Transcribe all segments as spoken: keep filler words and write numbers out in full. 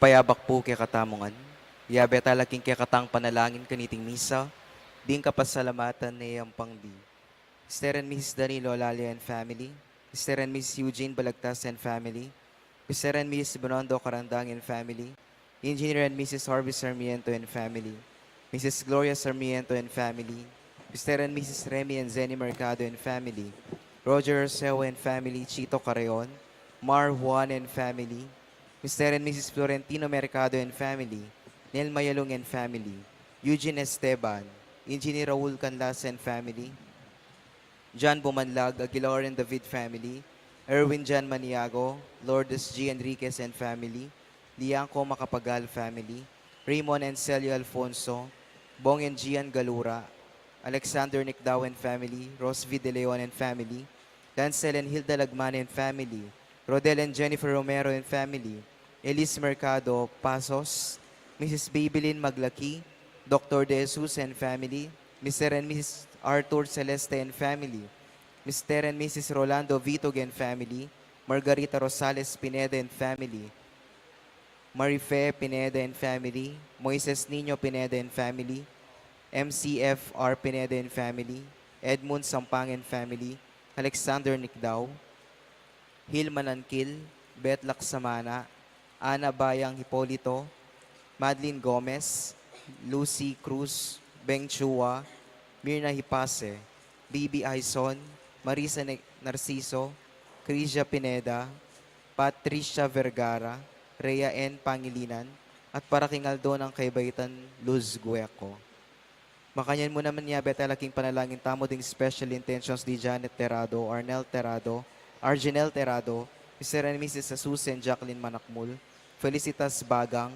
Payabak pu kekatamu ngan. Yabe tala king kekatang panalangin kaniting misa, ding kapasalamatan ne ampang di Mister and Missus Danilo Olalia and family, Mister and Missus Eugene Balagtas and family, Mister and Missus Binondo Carandang and family, Engineer and Missus Harvey Sarmiento and family, Missus Gloria Sarmiento and family, Mister and Missus Remy and Zenny Mercado and family, Roger Arceo and family, Chito Carreon, Mar Juan and family, Mister and Missus Florentino Mercado and family, Nel Mayalong and family, Eugene Esteban, Engineer Raul Canlas and family, John Bumanlag, Aguilar and David family, Erwin John Maniago, Lourdes G. Enriquez and family, Lianco Macapagal family, Raymond and Celia Alfonso, Bong and Gian Galura, Alexander Nicdao and family, Rosvi De Leon and family, Dancel and Hilda Lagman and family, Rodel and Jennifer Romero and family, Elise Mercado Pasos, Missus Babylin Maglaki, Doctor De Jesus and family, Mister and Missus Arthur Celeste and family, Mister and Missus Rolando Vitog and family, Margarita Rosales Pineda and family, Marife Pineda and family, Moises Niño Pineda and family, M C F R Pineda and family, Edmund Sampang and family, Alexander Nicdao, Hilma Nangkil, Beth Laksamana, Ana Bayang Hipolito, Madeline Gomez, Lucy Cruz, Beng Chua, Mirna Hipase, Bibi Aison, Marisa Ne-, Narciso, Crisia Pineda, Patricia Vergara, Rhea N. Pangilinan, at para king aldo nang kaibaitan, Luz Gueco. Makanyan mu naman yabe tala king panalangin tamu ding special intentions di Janet Terado, Arnel Terado, Arginel Terado, Mister and Missus Asus and Jacqueline Manakmul, Felicitas Bagang,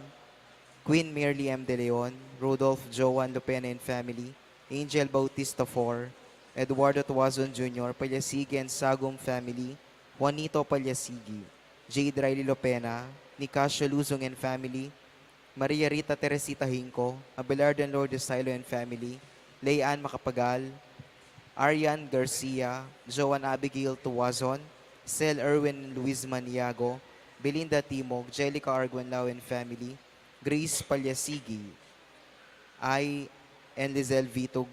Queen Merly M. De Leon, Rudolph Joan Lupena and family, Angel Bautista four, Eduardo Tuazon Junior, Palyasigi and Sagum family, Juanito Palyasigi, Jade Riley Lopena, Nicasio Luzon and family, Maria Rita Teresita Hinco, Abelardo and Lourdes Silo and family, Lay Ann Macapagal, Arian Garcia, Joan Abigail Tuazon, Sel Erwin Luis Maniago, Belinda Timog, Jelica Arguenlao and family, Grace Palyasigi, I. and Lizelle Vitug,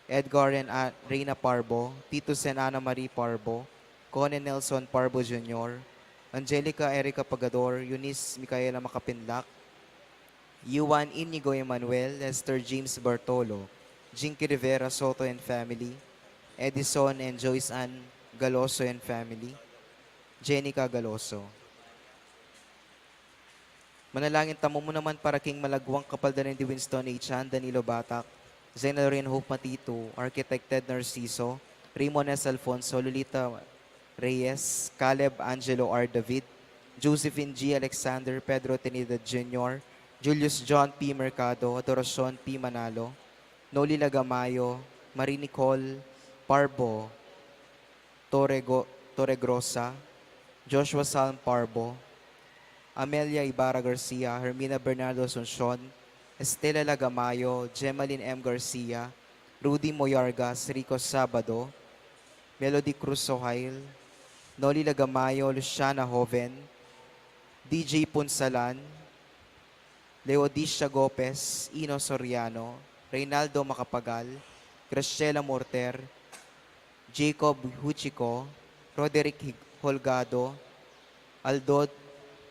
Edgar and A-, Reina Parbo, Titus and Ana Marie Parbo, Con and Nelson Parbo Junior, Angelica Erica Pagador, Eunice Micaela Macapinlac, Yuan Inigo Emmanuel, Esther James Bartolo, Jinky Rivera Soto and family, Edison and Joyce Ann Galoso and family, Jenica Galoso. Manalangin tamu mu naman para king malagwang kapaldanan di Winston H. Chan, Danilo Batak, Zena Lorraine Hope Matitu, Architect Ted Narciso, Raymond S. Alfonso, Lolita Reyes, Caleb Angelo R. David, Josephine G. Alexander, Pedro Trinidad Junior, Julius John P. Mercado, Adoracion P. Manalo, Noli Lagamayo, Marie Nicole Parbo, Torrego-, Torregrosa, Joshua Salm Parbo, Amelia Ibarra Garcia, Hermina Bernardo Asuncion, Estela Lagamayo, Gemaline M. Garcia, Rudy Moyargas, Rico Sabado, Melody Cruz Sohail, Noli Lagamayo, Luciana Joven, D J Punsalan, Leodicia Gopez, Ino Soriano, Reynaldo Macapagal, Graciela Morter, Jacob Huchico, Roderick Hig-, Holgado, Aldo,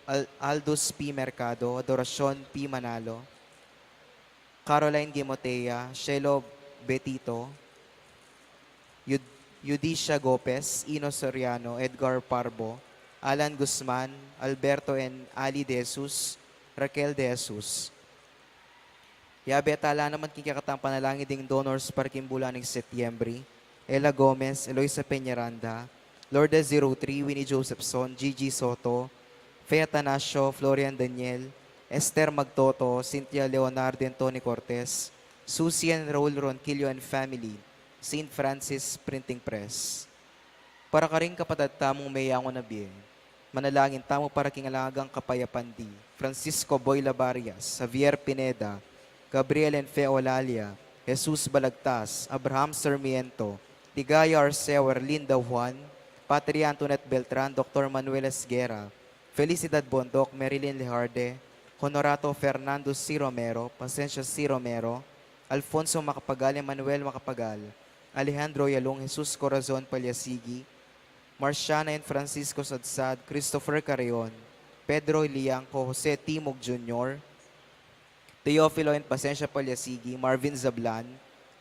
Al-, Aldous P. Mercado, Adoracion P. Manalo, Caroline Gimotea, Shelo Betito, Yud-, Yudicia Gopez, Ino Soriano, Edgar Parbo, Alan Guzman, Alberto and Ali De Jesus, Raquel De Jesus. Yabe tala naman king kekatang panalangin ding donors para king bulan ning Setyembre, Ella Gomez, Eloisa Peñaranda, Lourdes zero three, Winnie Josephson, Gigi Soto, Fe Atanasio, Florian Daniel, Esther Magtoto, Cynthia Leonard and Tony Cortez, Susie and Raul Ronquillo and family, Saint Francis Printing Press. Para karing kapatad tamung meyangu na bie, manalangin tamu para king alagang kapayapan di Francisco Boy Labarias, Javier Pineda, Gabriel and Fe Olalia, Jesus Balagtas, Abraham Sarmiento, Ligaya Arceo, Erlinda Juan, Patria Antoinette Beltran, Doktor Manuel Esguerra, Felicidad Bondoc, Marilyn Lejarde, Honorato Fernando C. Romero, Pasencio C. Romero, Alfonso Macapagal, Emmanuel Macapagal, Alejandro Yalung, Jesus Corazon Palyasigi, Marciana and Francisco Sadsad, Christopher Carreon, Pedro Ilianco, Jose Timog Junior, Teofilo and Pasencio Palyasigi, Marvin Zablan,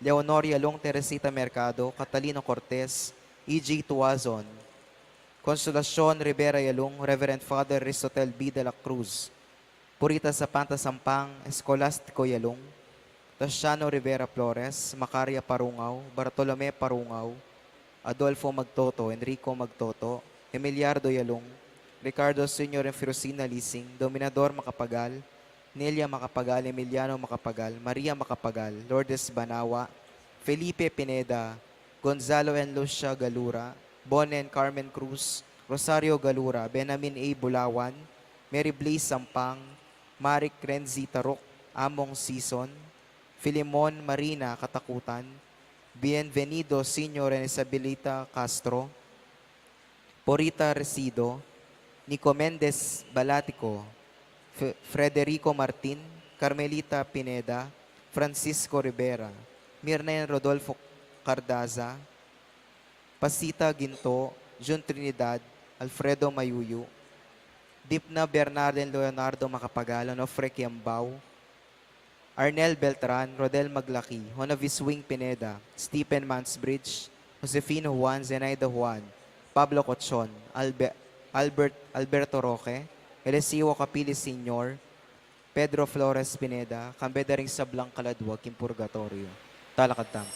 Leonor Yalung, Teresita Mercado, Catalino Cortez, E G Tuazon, Consolacion Rivera Yalung, Reverend Father Ristotel B. de la Cruz, Purita Sapanta Sampang, Escolastico Yalung, Tasiano Rivera Flores, Macaria Parungao, Bartolome Parungao, Adolfo Magtoto, Enrico Magtoto, Emiliardo Yalung, Ricardo Senior and Firusina Lising, Dominador Macapagal, Nelia Macapagal, Emiliano Macapagal, Maria Macapagal, Lourdes Banawa, Felipe Pineda, Gonzalo and Lucia Galura, Bon and Carmen Cruz, Rosario Galura, Benamin A. Bulawan, Mary Blaze Sampang, Maric Renzi Taruk, Among Sison, Filemon Marina Katakutan, Bienvenido Senior and Isabelita Castro, Porita Resido, Nico Mendez Balatico, F-, Frederico Martin, Carmelita Pineda, Francisco Rivera, Mirna and Rodolfo Cardaza, Pasita Ginto, Jun Trinidad, Alfredo Mayuyu, Dipna Bernard and Leonardo Macapagal, Onofre Kiambao, Arnel Beltran, Rodel Maglaki, Honavis Wing Pineda, Stephen Mansbridge, Josefino Juan, Zenaida Juan, Pablo Cochon, Albe-, Albert, Alberto Roque, Eliseo Capili Senior, Pedro Flores Pineda, kambe da ring sablang kaladwa king purgatoryo. Talakad tamu.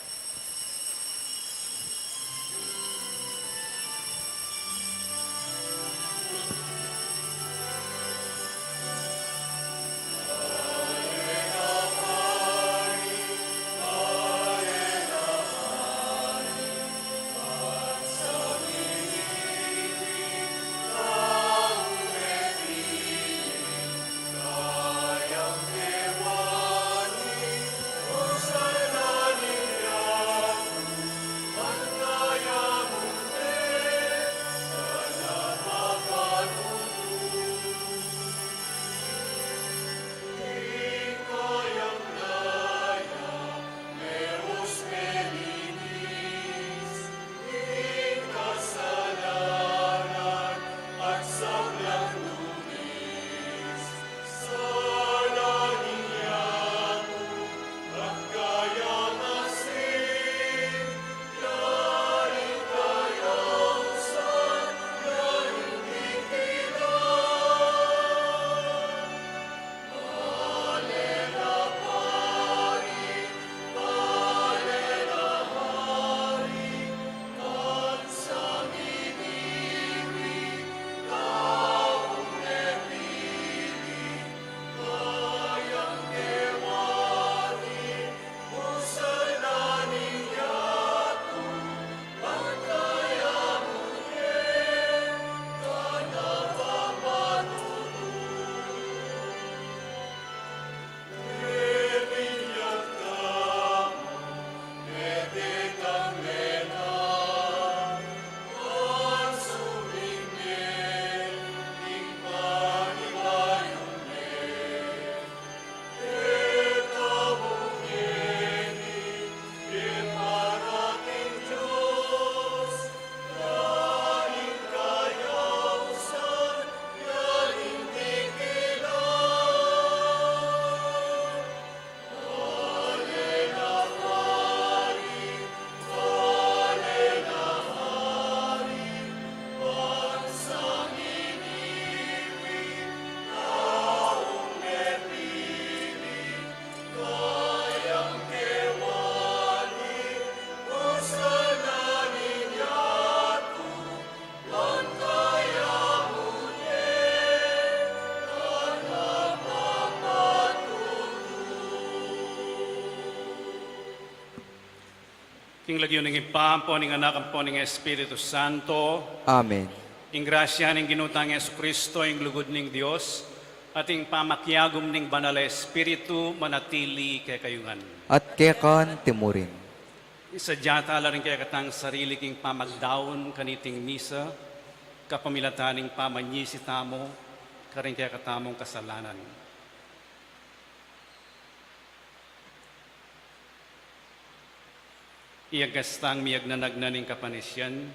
King lagyu ning Ibpa, ampo ning Anak, ampo ning Espiritu Santo. Amen. Ing grasya ning Ginu tang Jesucristo, ing lugud ning Dios, at ing pamakiagum ning Banal a Espiritu, manatili kekayu ngan. At keka naman murin. Isadya tala ring kekatang sarili king pamagdaun kaniting misa, kapamilatan ning pamanyisi tamu karing kekatamung kasalanan. Iyang kastang miyagnanagnan ing kapanisian,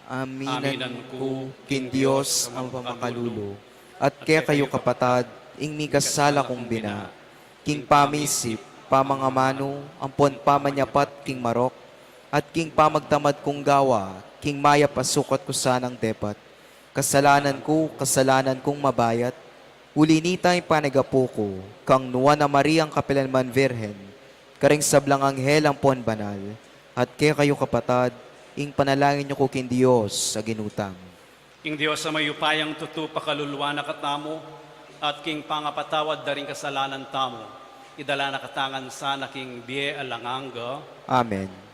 aminan ku king Dios a mapakalulu, at kekayu kapatad, ing mikasala kung bina, king pamisip, pamangamanu, ampon pamanyapat king marok, at king pamagtamad kung gawa king mayap a sukat ku sanang depat. Kasalanan ku, kasalanan kung mabayat, uli nita ing panigapu ku kang Nuan a Mariang kapilanman Virgen, karing sablang anghel ampon banal, at kekayu kapatad, ing panalangin yu ku king Dios a Ginu tamu. Ing Dios a mayupayang tutu pakaluluan na katamu, at king pangapatawad da ring kasalanan tamu, idala na katamu ngan sana king bie alang angga. Amen.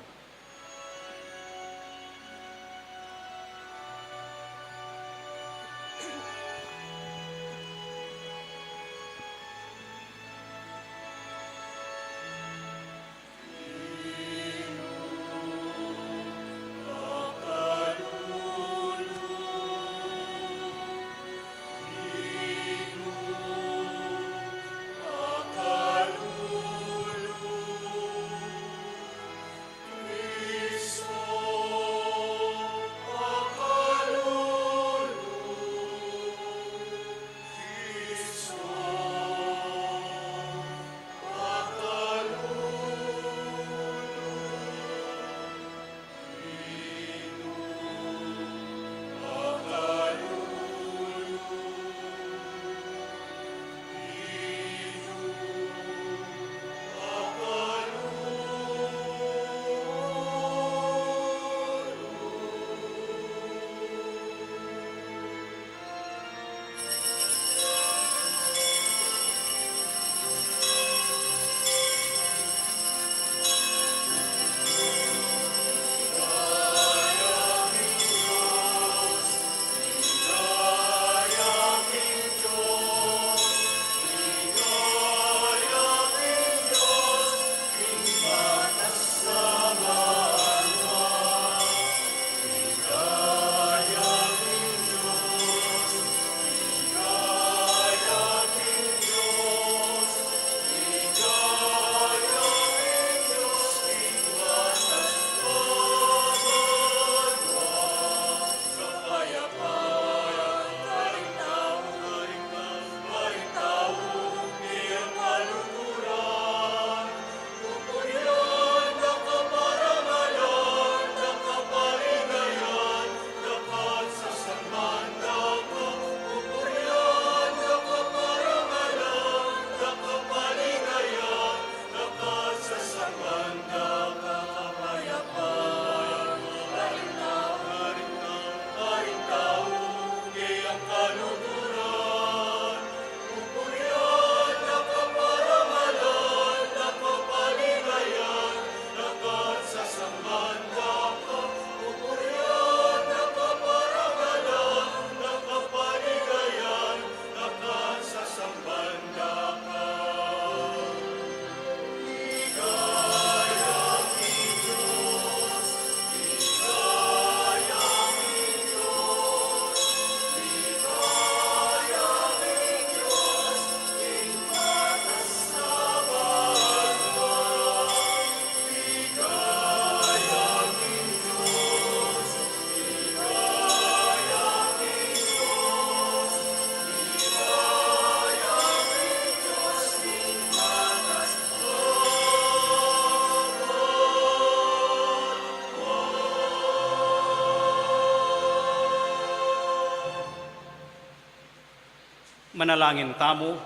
Manalangin tamu.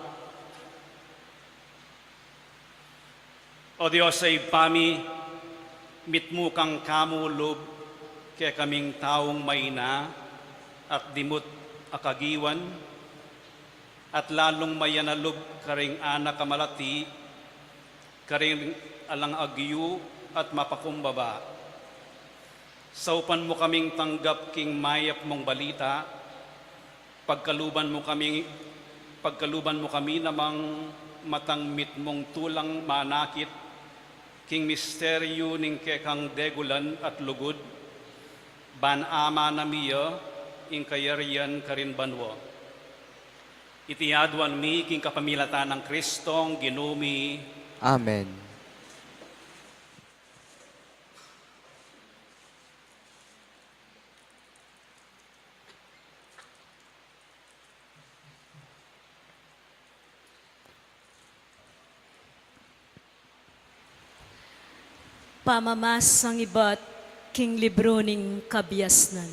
O Dios a Ibpa mi, mitmu kang kamu lub kekaming taung maina at dimut a kagiwan, at lalung mayan a lub karing anak a malati, karing alang agyu at mapakumbaba. Saupan mu kaming tanggap king mayap mung balita, pagkaluban mu kami, pagkaluban mu kami namang matang mitmung tulang manakit king misteryu ning kekang degulan at lugud, ban amanan mi ya ing kayarian karin banua. Iti aduan mi king kapamilatan nang Kristong Ginu mi. Amen. Pamamasang ibat king libru ning kabiasnan.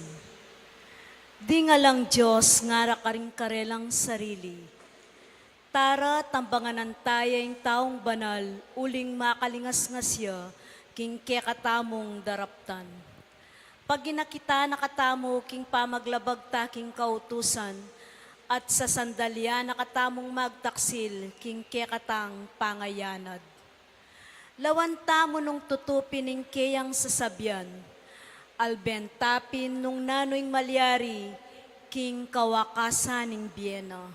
Ding Alang Dios ngara karing karelang sarili, "Tara, tambangan taya ing taung banal, uling makalingasngas ya king kekatamung daraptan." Pag inakit na katamu king pamaglabag ta king kautusan, at sasandalian na katamung magtaksil king kekatang pangayanad. Lawan tamu nung tutupin ing keyang sasabian, alben ta pin nung nanu ing malyari king kawakasan ning bie na.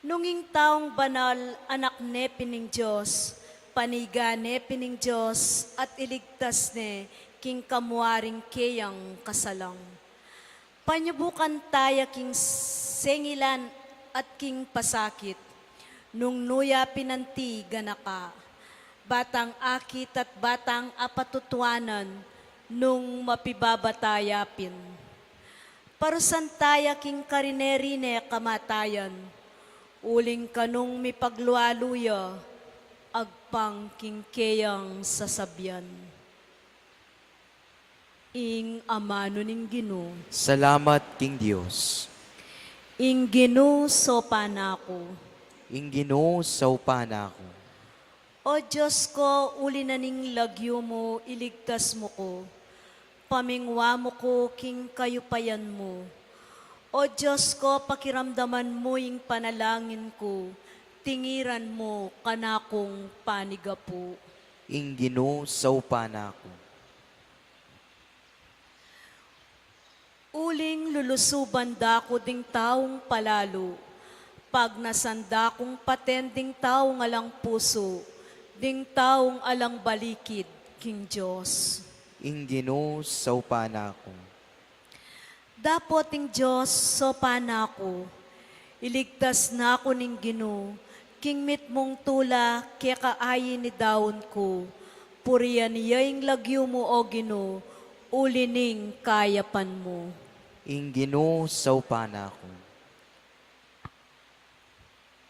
Nung ing taung banal anak ne pin ning Dios, panigan ne pin ning Dios, at iligtas ne king kamuaring keyang kasalang. Panyubukan taya king sengilan at king pasakit, nung nu ya pin anti ganaka, batang akit at batang apatutuanan, nung mapibaba taya pin. Parusan taya king karine-rine kamatayan, uling kanung mipaglualu ya agpang king keyang sasabian. Ing amanu ning Ginu. Salamat king Dios. Ing Ginu saupan na ku. Ing Ginu saupan na ku. O Dios ku, uli na ning lagyu mu, iligtas mu ku. Pamingwa mu ku king kayupayan mu. O Dios ku, pakiramdaman mu ing panalangin ku, tingiran mu kanakung panigapu. Ing Ginu saupan na ku. Uling lulusuban da ku ding taung palalu, pagnasan da kung paten ding taung alang pusu, ding taung alang balikid king Dios. Ing Ginu saupan na ku. Dapot ing Dios saupan na ku. Iligtas na ku ning Ginu, king mitmung tula keka ainidaun ku. Purian ya ing lagyu mu, O Ginu, uli ning kayapan mu. Ing Ginu saupan na ku.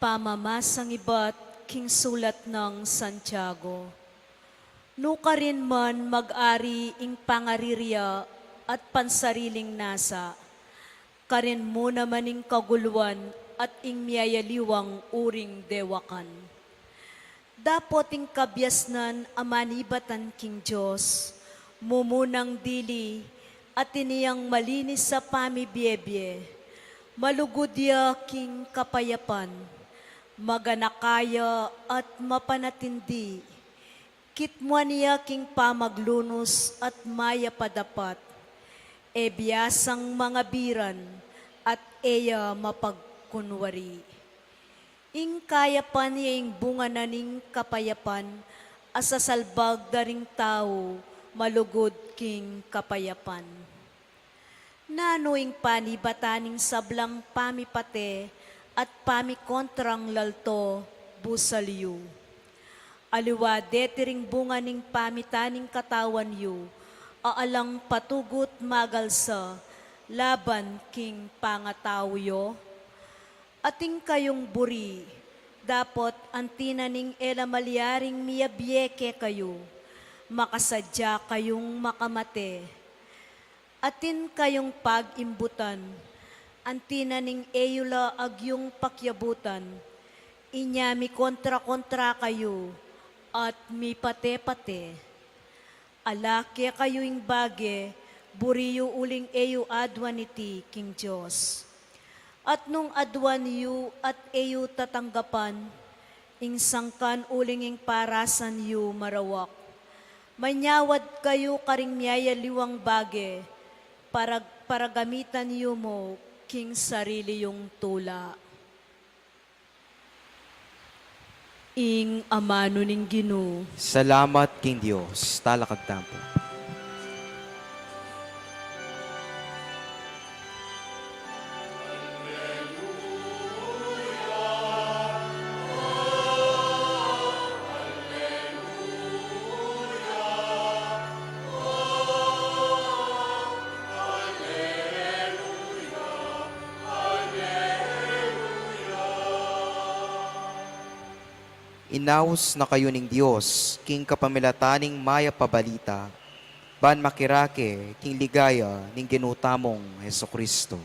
Pamamasang ibat king sulat nang Santiago. Nukarin man mag-ari ing pangarirya at pansariling nasa, karin mu naman ing kaguluan at ing miyayaliwang uring dewakan. Dapot ing kabiasnan a manibatan king Dios, mumunang dili, atin yang malinis a pamibiebie, malugud ya king kapayapan, maganaka ya at mapanatindi, kitmuan ya king pamaglunus at mayap a dapat, e biasang mangabiran at e ya mapagkunwari. Ing kayapan ya ing bunga na ning kapayapan, a sasalbag da ring tau malugud king kapayapan. Nanu ing panibatan ning sablang pamipate at pamikontrang lalto, busal yu? Aliwa deti ring bunga ning pamitan ning katawan yu, a alang patugut magalsa laban king pangatau yu? Atin kayung buri, dapot anti na ning e la malyaring miyabie kekayu, makasadya kayung makamate. Atin kayung pag-imbutan, anti na ning e yu la agyung pakiabutan, inya mikontra-kontra kayu, at mipate-pate. Ala kekayu ing bage, buri yu uling e yu aduan iti king Dios. At nung aduan yu at e yu tatanggapan, ing sangkan uling ing parasan yu marawak. Manyawad kayu karing miyayaliwang bage, para, paragamitan yu mu king sarili yung tula. Ing amanu ning Ginu. Salamat king Dios. Talakad tamu pu. Inaus na kayu ning Dios king kapamilatan ning Mayap a Balita, ban makirake king ligaya ning Ginu tamung Jesucristo.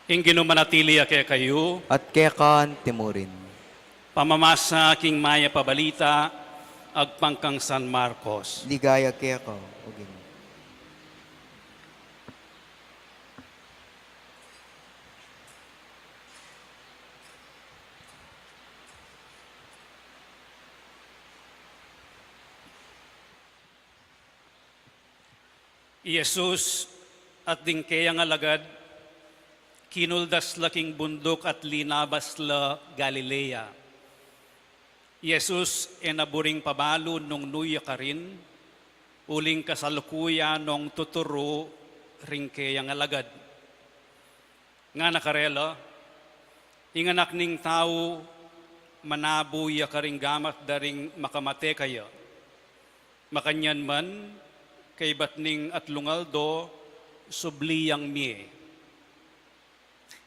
Ing Ginu manatili ya kekayu. At keka naman murin. Pamamasa king Mayap a Balita agpang kang San Marcos. Ligaya keka, O Ginu. I Jesus at ding kayang alagad, kinuldas la king bunduk at linabas la Galilea. I Jesus e na buring pabalu nung nu ya karin, uling kasalukuyan nong tuturu ring kayang alagad. Ngana karela, ing Anak ning Tau manabu ya karing gamat da ring makamate kaya. Makanyan man, kaybat ning atlung aldo, subli yang mie.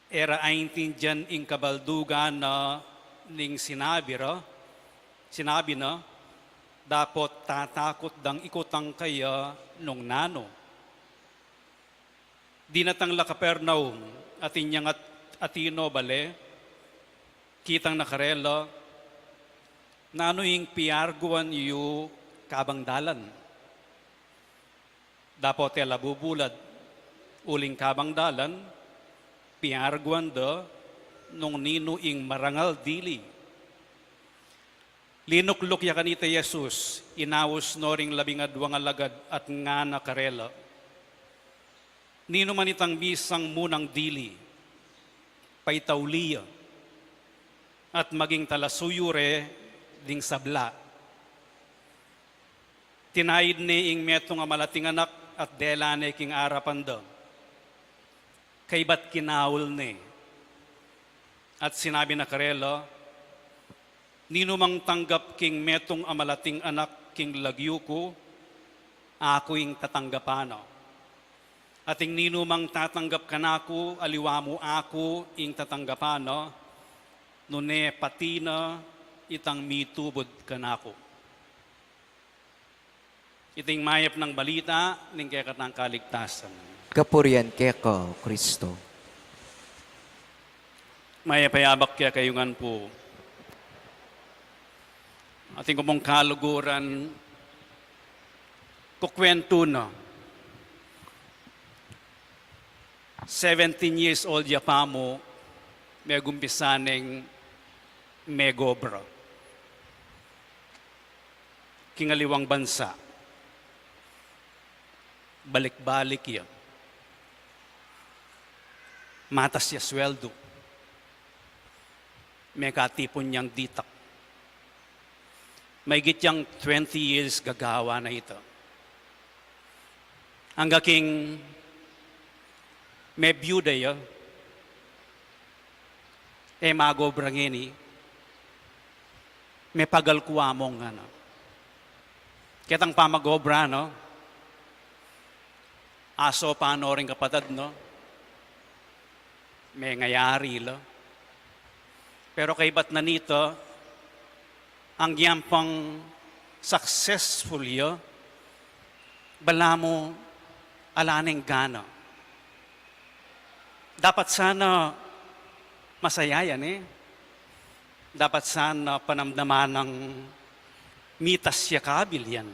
E ra aintindian ing kabaldugan na ning sinabi ra, sinabi na, dapot tatakut dang ikutang kaya nung nanu. Dinatang la Capernaum, atin yang at-, atino bale, kitang na karela, nanu ing piarguan yu kabang dalan? Dapot e la bubulad, uling kabang dalan, piarguan da nung ninu ing marangal dili. Linukluk ya kanita i Jesus, inaus no ring labing adwang alagad at ngana karela, ninu man itang misang munang dili, paitauli ya, at maging talasuyu re ding sabla. Tinaid ne ing metung a malating anak at dela ne king arapan da. Kaybat kinaul ne. At sinabi na karela, ninumang tanggap king metung a malating anak king lagyu ku, aku ing tatanggapan na. At ing ninumang tatanggap kanaku, aliwa mu aku ing tatanggapan na, nune pati na itang mitubud kanaku. Iting mayap nang balita ning kekatang kaligtasan. Kapurian keka, Kristo. Mayap a yabak kekayu ngan pu. Atin ku pung kaluguran, kukwentu na. Seventeen years old ya pamu, megumpisa neng megobra king aliwang bansa. Balik-balik ya. Matas ya sweldu. Mekatipun yang ditak. Maigit yang twenty years gagawa na ita. Angga king mebyuda ya, e magobra ngeni, mepagal ku among ngana. Ketang pamagobra, no? Aso pa no ring kapatad, no? Mengayari la. Pero kaybat na nita, anggyang pang successful ya, balamu ala neng gana. Dapat sana masaya yan, e. Dapat sana panamdaman nang mitas ya kabil yan.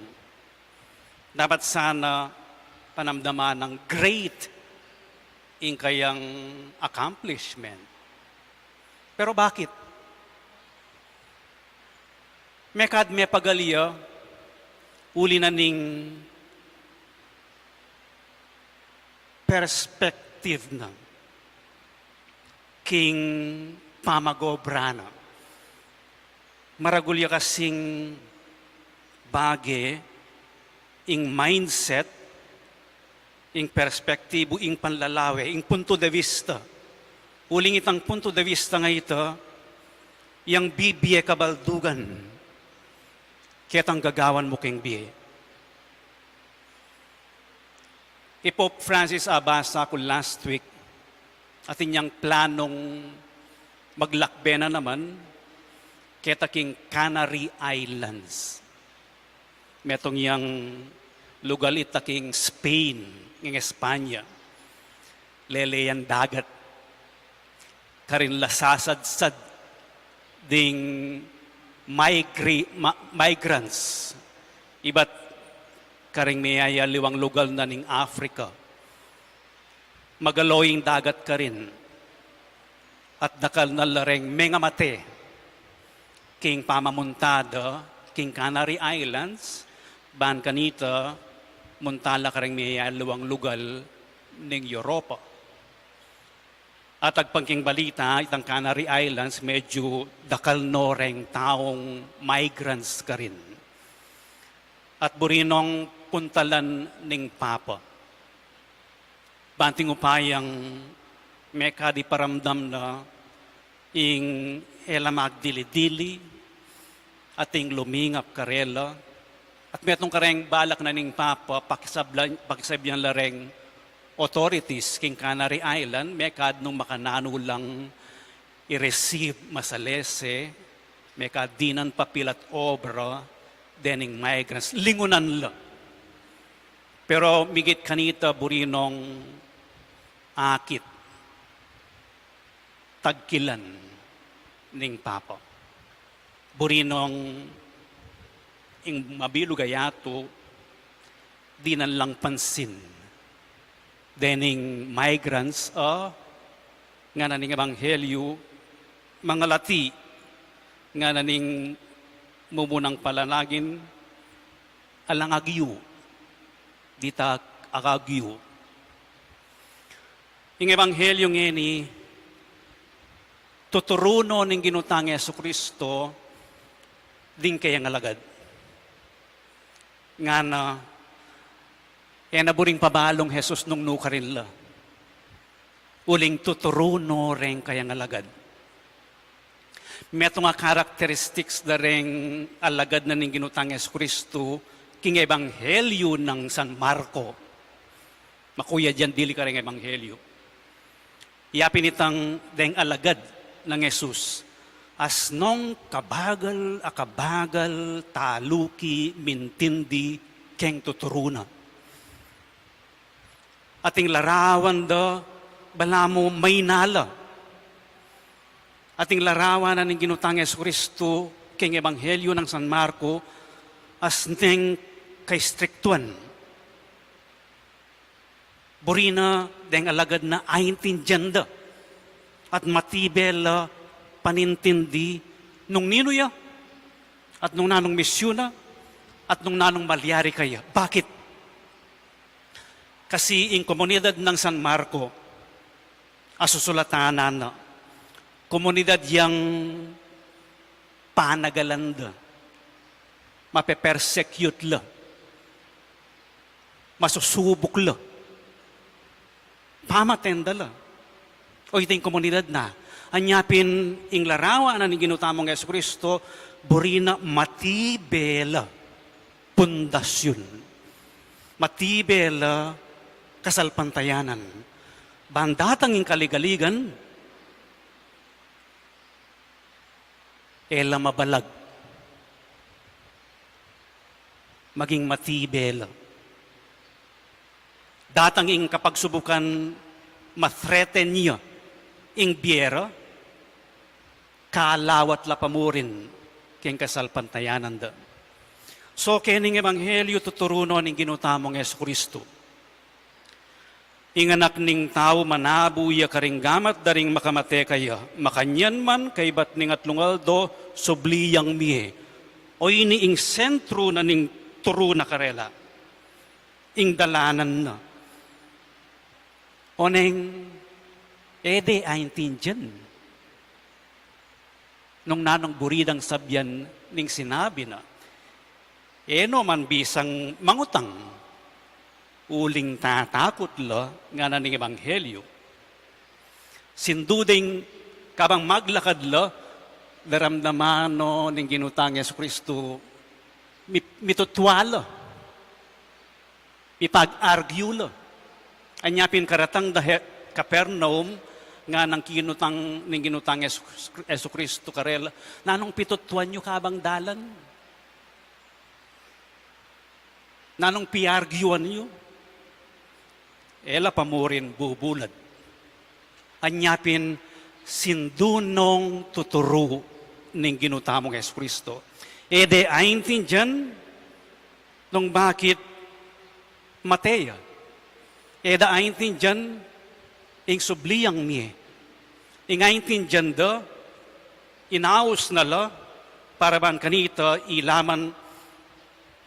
Dapat sana panamdaman nang great ing kayang accomplishment. Pero bakit? Mekad mepagal ya, uli na ning perspective na king pamagobra na. Maragul ya kasing Bage ing mindset, ing perspektibu, ing panlalawe, ing punto de vista. Uling itang punto de vista nga ita, yang bibie kabaldugan ketang gagawan mu keng bie. I Pope Francis, abasa ku last week, atin yang planong maglakbe na naman keta king Canary Islands. Metung yang lugal ita king Spain, king Espanya. Lele yang dagat. Karin la sasadsad ding migri-, ma-, migrants. Ibat karing meyayaliwang lugal na ning Africa. Magaloy ing dagat karin. At dakal na la reng mengamate king pamamunta da king Canary Islands, ban kanita munta la karing meyayaliwang lugal ning Europa. At agpang king balita, itang Canary Islands, medyu dakal no reng taung migrants karin. At buri nong puntalan ning Papa. Bang king upayang mekad iparamdam na ing e la magdili-dili, atin lumingap karela, at metung kareng balak na ning Papa, pakisabla-, pakisabyan la reng authorities king Canary Island, mekad nung makananu lang i-receive masalese, mekad dinan papil at obra, dening migrants, lingunan la. Pero migit kanita buri nong akit, tagkilan ning Papa. Buri nong ing mabilug a yatu, dinan lang pansin. Dening migrants, a, ngana ning ebanghelyu, mangalati, ngana ning mumunang panalangin, alang agyu, dita agyu. Ing ebanghelyu ngeni, tuturu no ning Ginu tang Jesucristo ding kayang alagad. Ngana, e na buring pabalung Jesus nung nu karin la. Uling tuturu no reng kayang alagad. Metung a characteristics da reng alagad na ning Ginu tang Jesucristo king ebanghelyu nang San Marco. Makuya dian dili kareng ebanghelyu. Yapin itang deng alagad nang Jesus, asnong kabagal a kabagal taluki mintindi keng tuturu na. Ating larawan da, balamu maina la. Ating larawan na ning Ginu tang Jesucristo keng ebanghelyu nang San Marco, asneng kaistriktuan. Buri na deng alagad na aintindian da at matibe la panintindi nung ninu ya at nung nanung misyun na at nung nanung malyari kaya. Bakit? Kasi ing komunidad nang San Marco, a susulatan na, komunidad yang panagalan da, mape-persecute la, masusubuk la, pamaten da la. O iting komunidad na, anya pin ing larawan na ning Ginu tamung Jesucristo, buri na matibe la pundasyun, matibe la kasalpantayanan. Ban datang ing kaligaligan, e la mabalag, maging matibe la. Datang ing kapagsubukan, ma-threaten ya ing bie ra, kalawat la pa murin keng kasalpantayanan da. So, kening ebanghelyu tuturu no ning Ginu tamung Jesucristo. Ing Anak ning Tau manabu ya karing gamat da ring makamate kaya, makanyan man kaybat ning atlung aldo, subli yang mie. O ini ing sentru na ning turu na karela. Ing dalanan na. Oneng e de aintindian nung nanung buri dang sabian ning sinabi na. E no man bisang mangutang, uling tatakut la, ngana ning ebanghelyu. Sindu deng kabang maglakad la, daramdaman no ning Ginu tang Jesucristo, mi-, mitutua la, mipag-argue la. Anya pin karatang da he-, Capernaum, ngana ning kinutang, ning Ginu tang Jesu-, Jesucristo karela, "Nanung pitutuan yu kabang dalan? Nanung pi-arguan yu?" E la pa murin bubulad. Anya pin sindu nong tuturu ning Ginu tamung Jesucristo. E de aintindian nung bakit mate ya. E da aintindian ing subli yang mie. Ing aintindian da, inaus na la, para ban kanita, ila man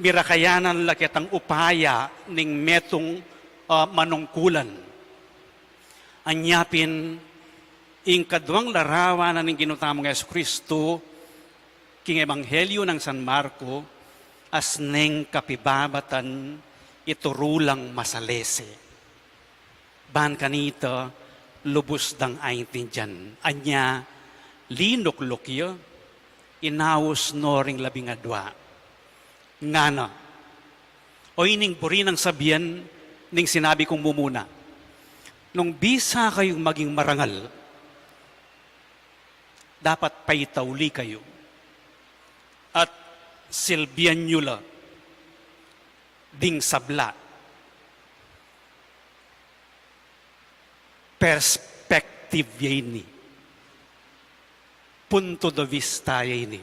mirakayanan la ketang upaya ning metung, ah, manungkulan. Anya pin, ing kaduang larawan na ning Ginu tamung Jesucristo, king Ebanghelyo nang San Marco, as neng kapibabatan ituru lang masalese. Ban kanita lubus dang aintindian. Anya, linukluk ya, inaus no ring labing adua. Ngana, o ining buri nang sabian ning sinabi kung mumuna. Nung bisa kayung maging marangal, dapat paitauli kayu at silbian yu la ding sabla. Perspective ya ini. Punto de vista ya ini.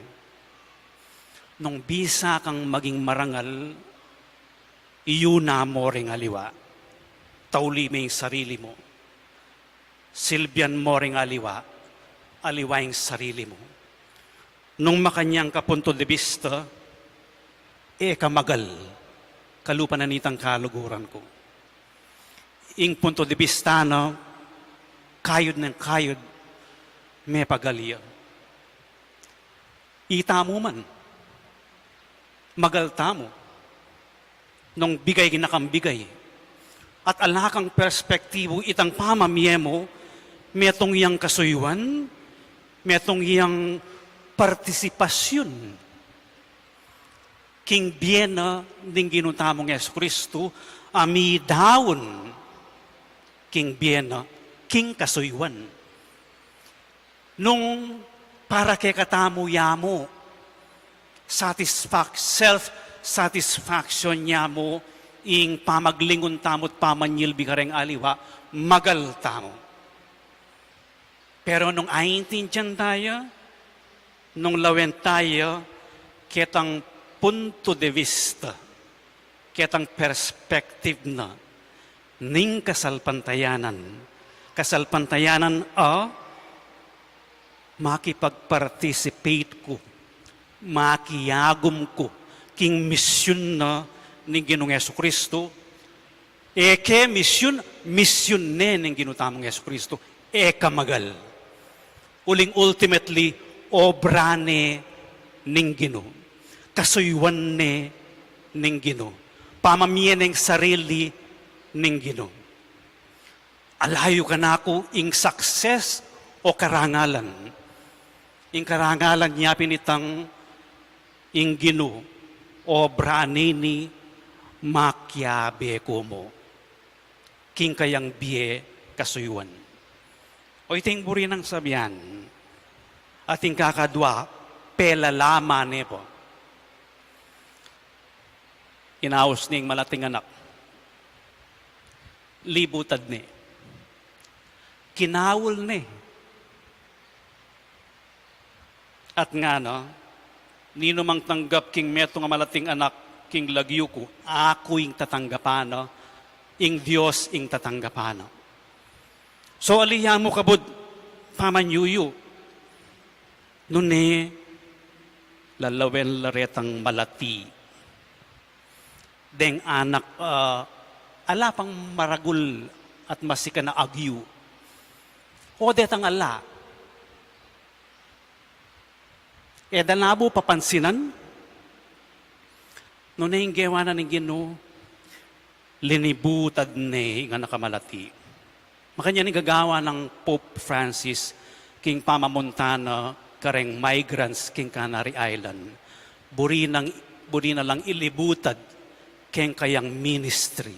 Nung bisa kang maging marangal, iyuna mo ring aliwa. Tauli me ing sarili mo. Silbian mo ring aliwa, aliwa ing sarili mo. Nung makanyan ka punto de vista, e ka magal, kalupa na nitang kaluguran ku. Ing punto de vista na, kayud neng kayud, mepagal ya. Itamu man, magal tamu, nung bigay na kang bigay. At ala kang perspektibu itang pamamie mu, metung yang kasuyuan, metung yang partisipasyun king bie na ning Ginu tamung Jesucristo, a midaun king bie na king kasuyuan. Nung para kekatamu ya mu, satisfac-, self-satisfaction ya mu, ing pamaglingun tamu't pamanyilbi kareng aliwa, magal tamu. Pero nung aintindian taya, nung lawen taya, ketang punto de vista, ketang perspective na ning kasalpantayanan. Kasalpantayanan a makipag-participate ku, makiagum ku king misyun na ning Ginung Jesucristo. E ke misyun, misyun ne ning Ginu tamung Jesucristo. E ka magal. Uling ultimately, obra ne ning Ginu. Kasuyuan ne ning Ginu. Pamamie neng sarili ning Ginu. Ala yu kanaku ing success o karangalan. Ing karangalan ya pin itang ing Ginu, obra ne ini makiabe ku mu king kayang bie kasuyuan. O iti ing buri nang sabian, at ing kakadua, pelalaman ne pa. Inaus ne ing malating anak. Libutad ne. Kinaul ne. At ngana, ninumang tanggap king metung a malating anak king lagyu ku, aku ing tatanggapan na, ing Dios ing tatanggapan na. So, ali ya mu kabud pamanyuyu, nune lalawen la retang malati deng anak, ah, ala pang maragul at masikan a agyu. O detang ala. E da na bu papansinan, Nune ing gewa na ning Ginu, linibutad ne ing anak a malati. Makanyan ing gagawan nang Pope Francis king pamamunta na kareng migrants king Canary Island. Buri nang, buri na lang ilibutad keng kayang ministry.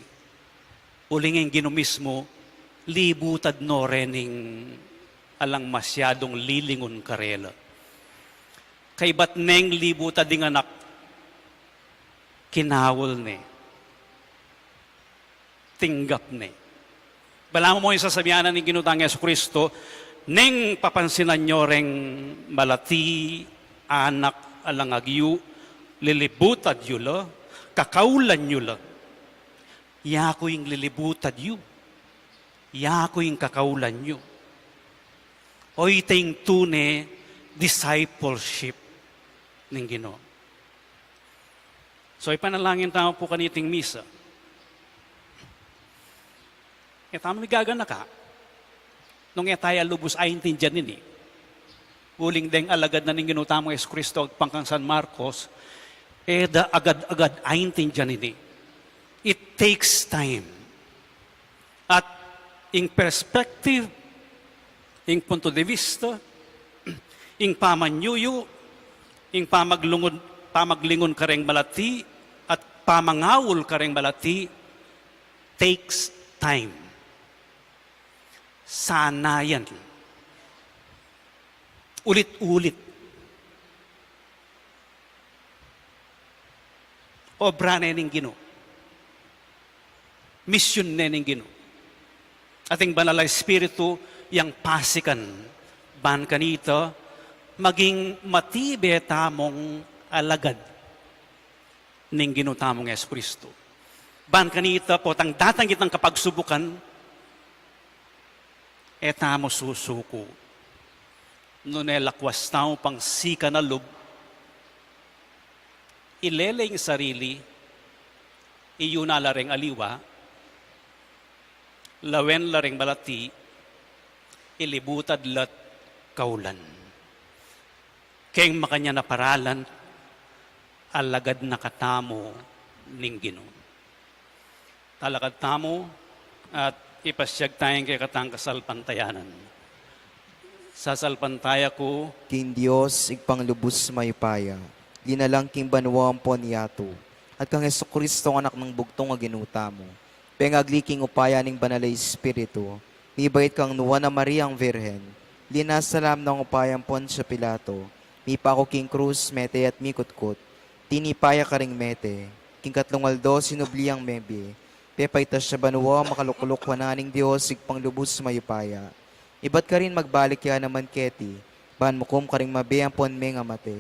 Uling ing Ginu mismu, libutad no re ning alang masyadung lilingun karela. Kaybat neng libutad ing anak, kinaul ne, tinggap ne. Balamu mo ing sasabian na ning Ginu tang Jesucristo, neng papansinan nyo reng malati, anak, alang agyu, lilibutad yu la, kakaulan yu la. Yaku ing lilibutad yu. Yaku ing kakaulan yu. O, ita ing tune discipleship ning Ginu. So, ipanalangin tamu pu kaniting misa. E tamu migaganaka nung e taya lubus aintindian ini. Uling deng alagad na ning Ginu tamung Jesucristo agpang kang San Marcos, e da agad-agad aintindian ini. It takes time. At ing perspective, ing punto de vista, ing pamanyuyu, ing pamaglungud, pamaglingun kareng malati, at pamangaul kareng malati takes time. Sanayan. Ulit-ulit. Obra ne ning Ginu. Misyun ne ning Ginu. Ating Banal a Espiritu yang pasikan ban kanita maging matibe tamung alagad ning Ginu tamung Jesucristo. Ban kanita potang datang itang kapagsubukan, e tamu susuku. Nune lakwas tamu pang sikan a lub, ilele ing sarili, iyuna la reng aliwa, lawen la reng malati, ilibutad la't kaulan. Keng makanyan a paralan, alagad na katamu ning Ginu. Talakad tamu at ipasyag taya ing kekatang kasalpantayanan. Sasalpantaya ku king Dios, Ibpang lubus mayupaya, linalang king banua ampon yatu, at kang Jesucristo, Anak nang bugtung a Ginu tamu, pengagli king upaya ning Banal a Espiritu, mibait kang Nuan a Mariang Virgen, linasa la nang upaya nang Poncio Pilato, mipaku king krus, mete at mikutkut, tinipa ya karing mete, king katlung aldo sinubli yang mebie, pepaitas ya banua, makalukluk wanan ning Dios Ibpang lubus mayupaya. Ibat karin magbalik ya naman keti, ban mukum karing mabie ampon mengamate.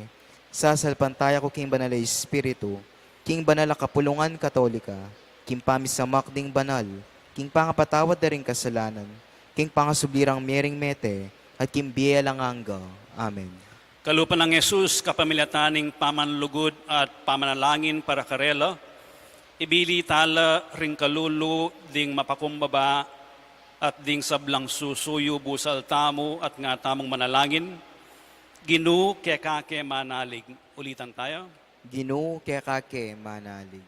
Sasalpantaya ku king Banal a Espiritu, king banal a kapulungan Katolika, king pamisamak ding banal, king pangapatawad da ring kasalanan, king pangasubli rang mie ring mete, at king bie alang angga. Amen. Kalupa nang Jesus, kapamilatan ning pamanlugud at pamanalangin para karela, ibili tala ring kalulu ding mapakumbaba at ding sablang susuyu. Busal tamu at nga tamung manalangin. Ginu, keka ke manalig. Ulitan taya. Ginu, keka ke manalig.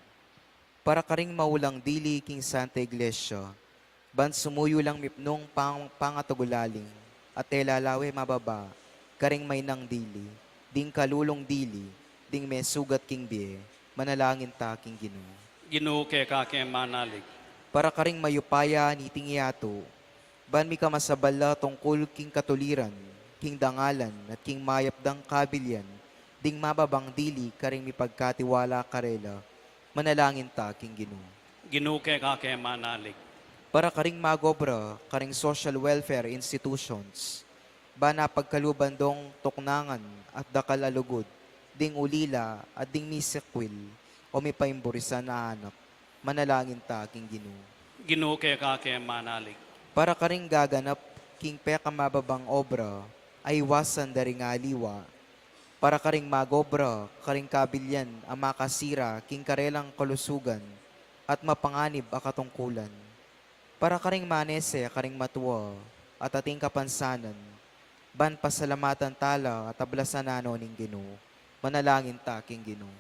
Para karing maulang dili king Santa Iglesia, ban sumuyu lang mipnung pang-, pangatagulaling, at e la lawe mababa karing mainang dili, ding kalulung dili, ding mesugat king bie, manalangin ta king Ginu. Ginu, keka ke manalig. Para karing mayupaya niting yatu, ban mikamasabal la tungkul king katuliran, king dangalan, at king mayap dang kabilian, ding mababang dili karing mipagkatiwala karela, manalangin ta king Ginu. Ginu, keka ke manalig. Para karing magobra karing social welfare institutions, ban apagkaluban dong tuknangan at dakal a lugud, ding ulila at ding misikwil o mipaimburisan a anak, manalangin ta king Ginu. Ginu, keka ke manalig. Para karing gaganap king pekamababang obra, aiwasan da ring aliwa, para karing magobra karing kabilian a makasira king karelang kalusugan at mapanganib a katungkulan, para karing manese karing matua at ating kapansanan, ban pasalamatan tala at ablasan na no ning Ginu, manalangin ta king Ginu.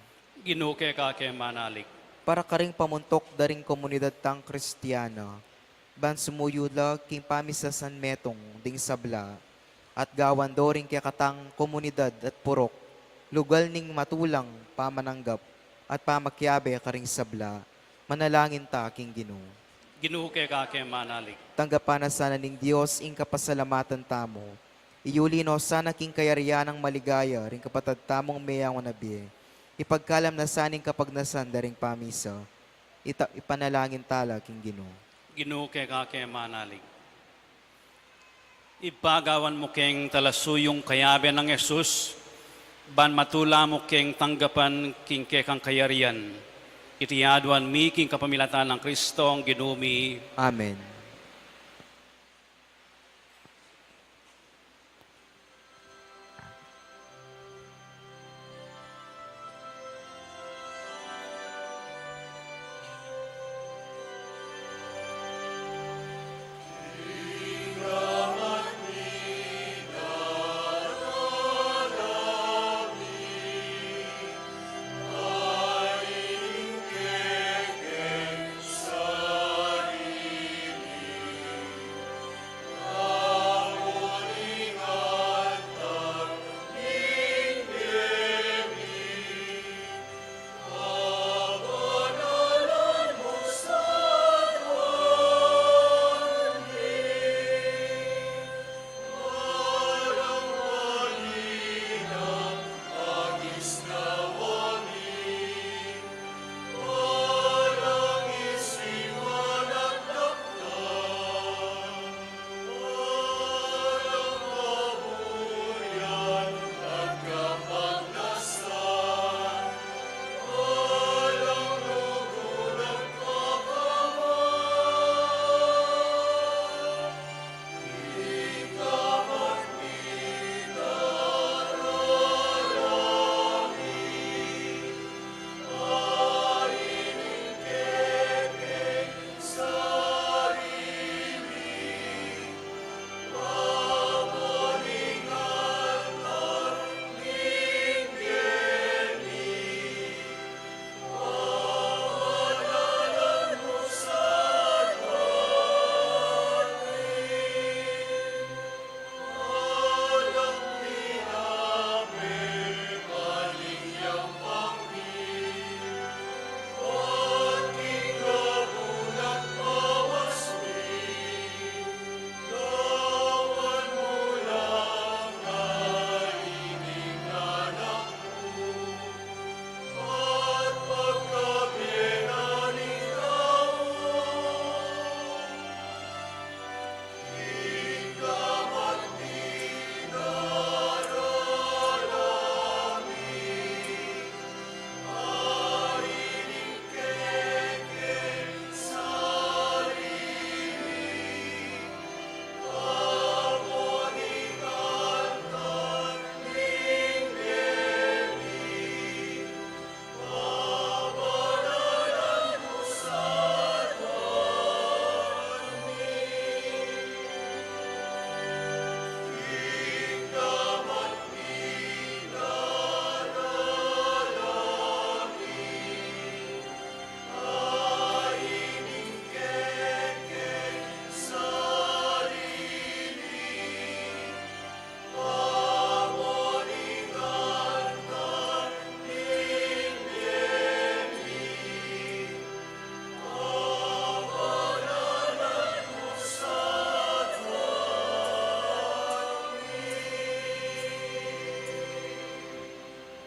Ginu, keka ke manalig. Para karing pamuntuk da ring komunidad tang Kristiana, ban sumuyu la king pamisasanmetung ding sabla, at gawan do ring kekatang komunidad at purok lugal ning matulang pamananggap at pamakiabe karing sabla, manalangin ta king Ginu. Ginu, keka ke manalig. Tanggapan na sana ning Dios ing kapasalamatan tamu. Iyuli no sana king kayarian nang maligaya ring kapatad tamung meyangu na bie. Ipagkalam na sana ing kapagnasan da ring pamisa. Ita-, ipanalangin tala king Ginu. Ginu, keka ke manalig. Ibpa, gawan mu keng talasuyung kayabe nang Jesus, ban matula mu keng tanggapan king kekang kayarian. Iti aduan mi king kapamilatan nang Kristong Ginu mi. Amen.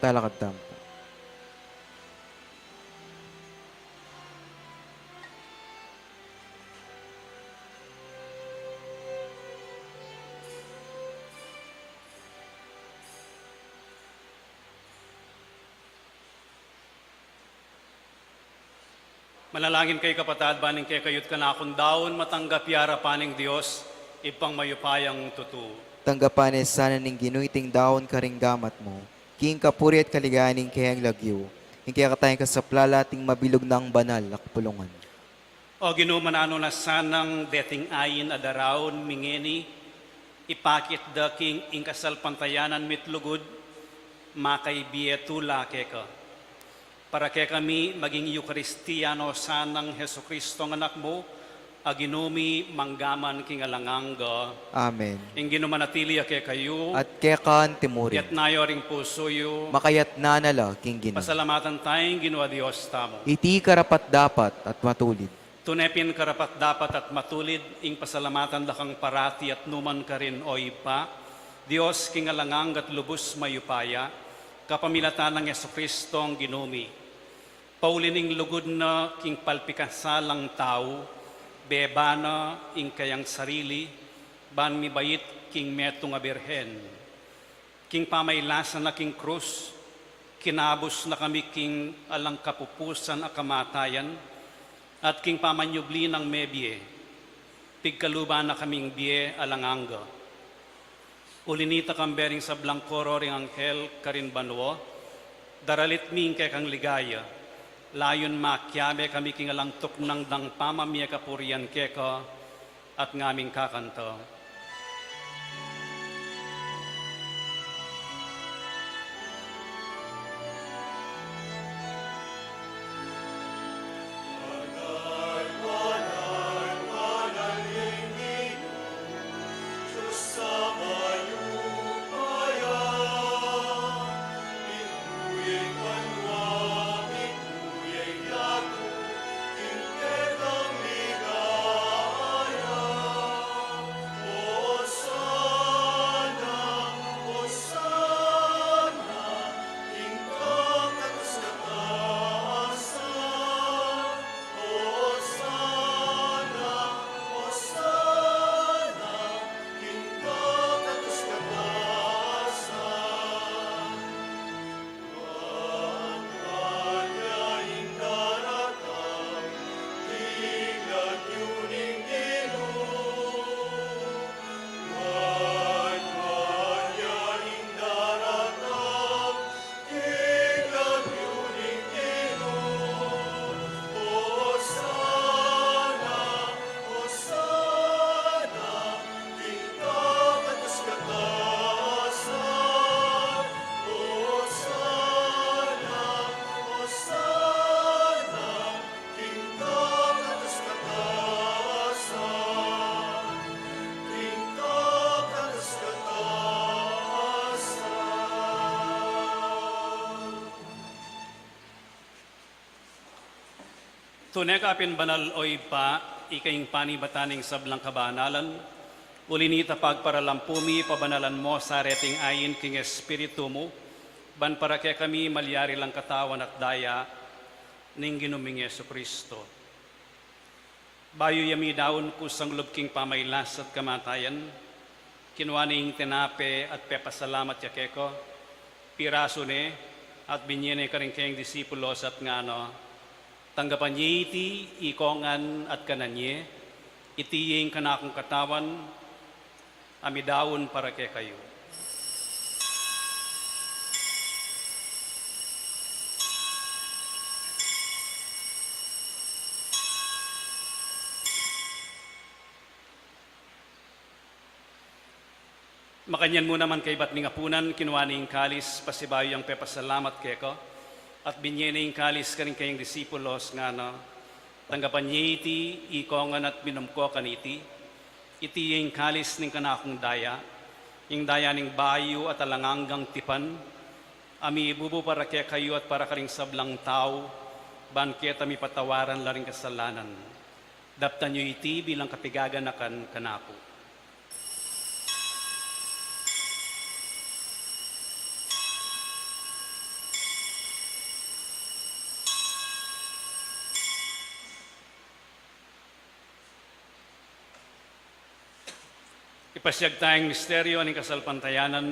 Talakad tamu. Manalangin kayu, kapatad, ban ing kekayu't kanakung daun matanggap ya arapan ning Dios, Ibpang mayupayang tutu. Tanggapan ne sana ning Ginu iting daun karing gamat mu, king kapurian at kaligayan ning kayang lagyu, ing kekatang kasaplalan at ning mabilug nang banal a kapulungan. O Ginu, mananu na sanang deting ain a daraun mi ngeni, ipakit da king ing kasalpantayanan mi't lugud, makaibie tula keka. Para kekami maging Eukaristia no sanang Jesucristo a Anak mu, a Ginu mi, mangga man king alang angga. Amen. Ing Ginu manatili ya kekayu. At keka antimurin. Itas yu ring pusu yu. Makaitas na la king Ginu. Pasalamatan taya ing Ginu a Dios tamu. Iti karapat-dapat at matulid. Tune pin karapat-dapat at matulid ing pasalamatan da kang parati at nu man karin, O Ibpa, Dios king alang angga at lubus mayupaya, kapamilatan nang Jesucristo a Ginu mi. Pauli ning lugud na king palpikasalang tau, beba na ing kayang sarili, ban mibait king metung a birhen. King pamailasa na king krus, kinabus na kami king alang kapupusan a kamatayan, at king pamanyubli nang mebie, pigkaluban na kaming bie alang angga. Uli nita, kambe ring sablang koro ring anghel karin banua, daralit mi ing kekang ligaya, layun makiabe kami king alang tuknang dang pamamie kapurian keka, at ngaming kakanta. Tune ka pin banal, O Ibpa, ika ing panibatan ning sablang kabanalan. Uli nita, pagparalampu mi, pabanalan mu sa reting ain king Espiritu mu, ban para kekami malyari lang katawan at daya ning Ginu ming Jesucristo. Bayu ya midaun kusang lub king pamailas at kamatayan, kinua ne ing tinape at pepasalamat ya keka, pirasu ne at binye ne karing kayang disipulos at ngana: Tanggapan ye iti ikongan at kanan ye, iti ye ing kanakung katawan, a midaun para kekayu. Makanyan mu naman kaybat ning apunan, kinua ne ing kalis, pasibayu yang pepasalamat keka, at binye ne ing kalis karing kayang disipulos, ngana: Tanggapan ye iti ikongan at minum ko kaniti, iti ye ing kalis ning kanakung daya, ing daya ning bayu at alang anggang tipan, a mibubu para kekayu at para karing sablang tau, ban keta mipatawaran la ring kasalanan. Daptan yu iti bilang kapigaganakan kanaku. Ipasyag taya ing misteryu ning kasalpantayanan.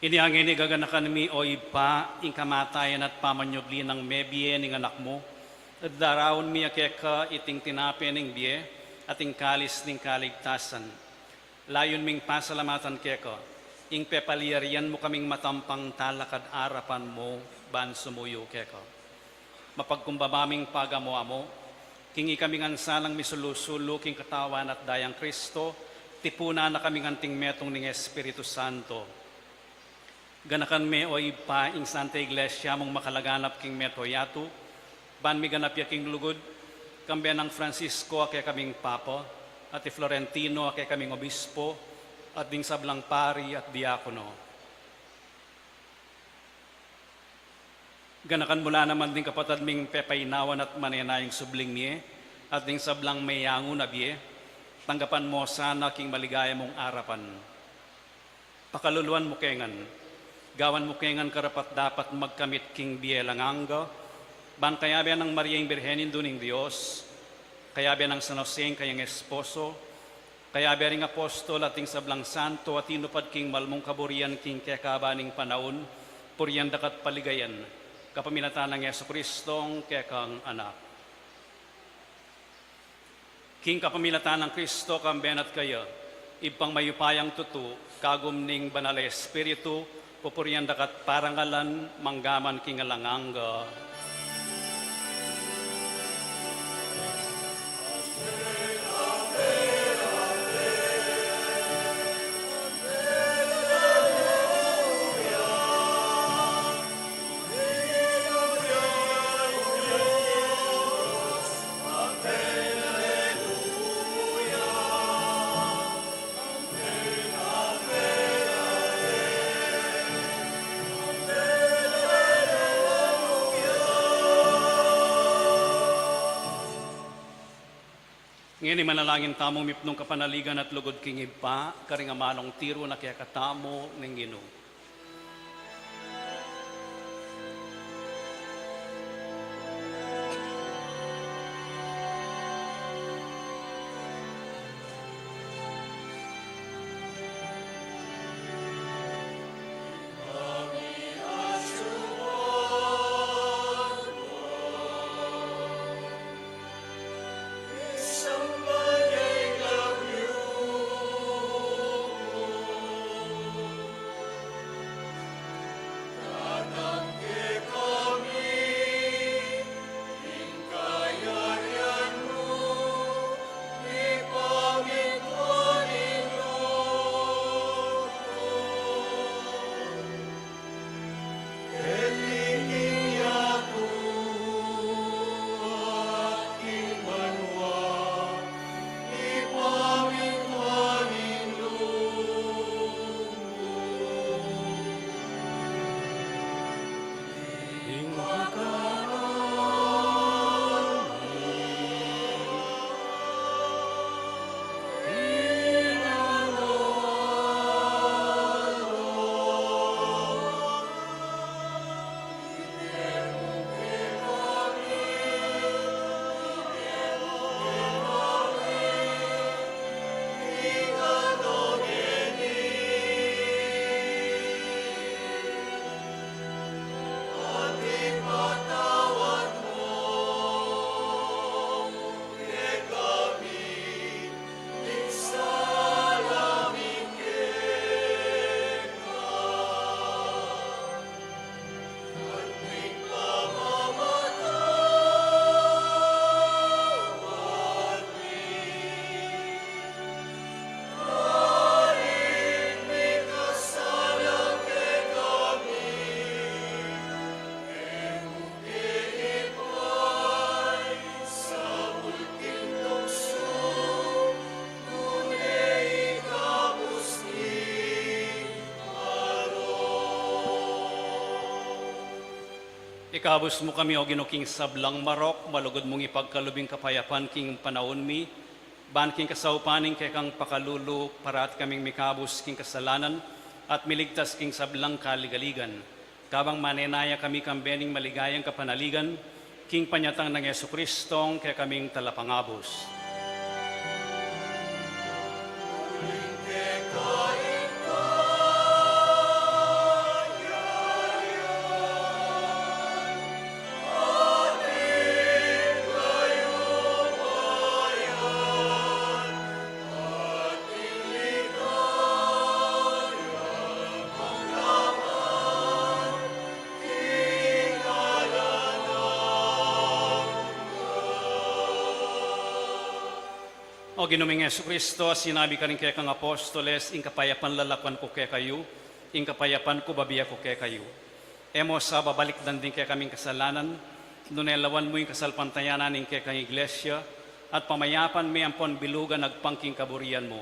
Inya ngeni gaganakan mi, O Ibpa, ing kamatayan at pamanyubli nang mebie ning Anak mu, at daraun mi keka iting tinape ning bie at ing kalis ning kaligtasan. Layun ming pasalamatan keka ing pepalyarian mu kaming matampang talakad arapan mu ban sumuyu keka. Mapagkumbaba ming pagamu-amu king ikami ngan sanang misulu-sulu king katawan at dayang Kristo, tipunan na kami ngan king metung ning Espiritu Santo. Ganakan me, O Ibpa, ing Santa Iglesia mung makalaganap king mabilug a yatu, ban miganap ya king lugud, kambe nang Francisco a kekaming Papa, at i Florentino a kekaming Obispo, at ding sablang pari at diakono. Ganakan mu la naman ding kapatad ming pepainawan at manenayang subling mie, at ding sablang meyangu na bie, tanggapan mu sana king maligaya mung arapan. Pakaluluan mu ke ngan, gawan mu ke ngan karapat-dapat magkamit king bie alang angga, ban kayabe nang Maria ing Birhen Indu ning Dios, kayabe nang San Jose ing kayang esposo, kayabe ring apostol at ding sablang santo a tinupad king malmung kaburian king kekaba ning panaun, purian da ka at paligayan, kapamilatan nang Jesucristong kekang Anak. King kapamilatan nang Kristo, kambe na at kaya, Ibpang mayupayang tutu, kagum ning Banal a Espiritu, pupurian da ka at parangalan, manggaman king alang angga. Ngeni manalangin tamung mipnung kapanaligan at lugud king Ibpa, karing amanung tiru na kekatamu ning Ginu. Ikabus mu kami, O Ginu, king sablang marok, malugud mung ipagkalub ing kapayapan king panaun mi, ban king kasaupan ning kekang pakalulu, parati kaming mikabus king kasalanan, at miligtas king sablang kaligaligan. Kabang manenaya kami kambe ning maligayang kapanaligan, king panyatang nang Jesucristong kekaming Talapangabus. Ginu ming Jesucristo, sinabi karing kekang apostoles, ing kapayapan lalakuan ku kekayu, ing kapayapan ku bibie ku kekayu. E mu sa babalikdan ding kekaming kasalanan, nune lawan mu ing kasalpantayanan ning kekang Iglesia, at pamayapan me ampon bilugan agpang king kaburian mu.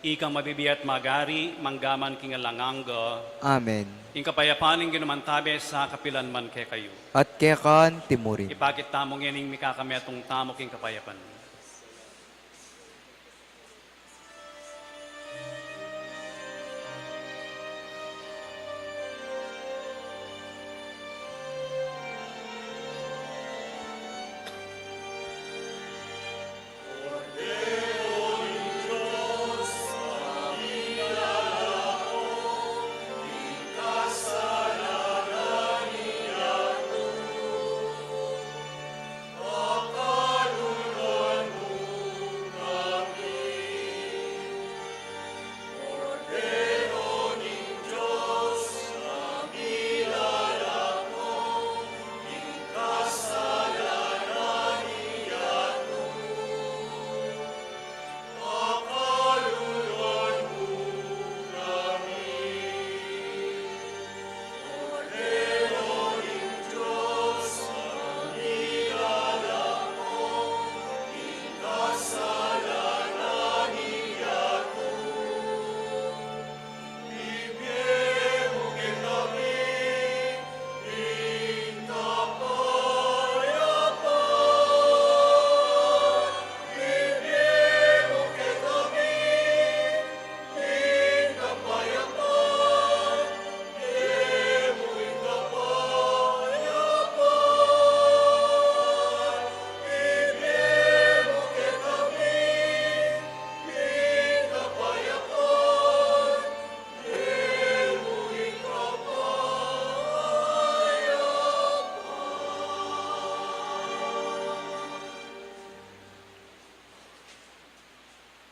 Ikang mabibie at magari, mangga man king alang angga. Amen. Ing kapayapan ning Ginu mantabe sa kapilan man kekayu. At keka anti mu rin. Ipakit tamu ngening mikakametung tamu king kapayapan.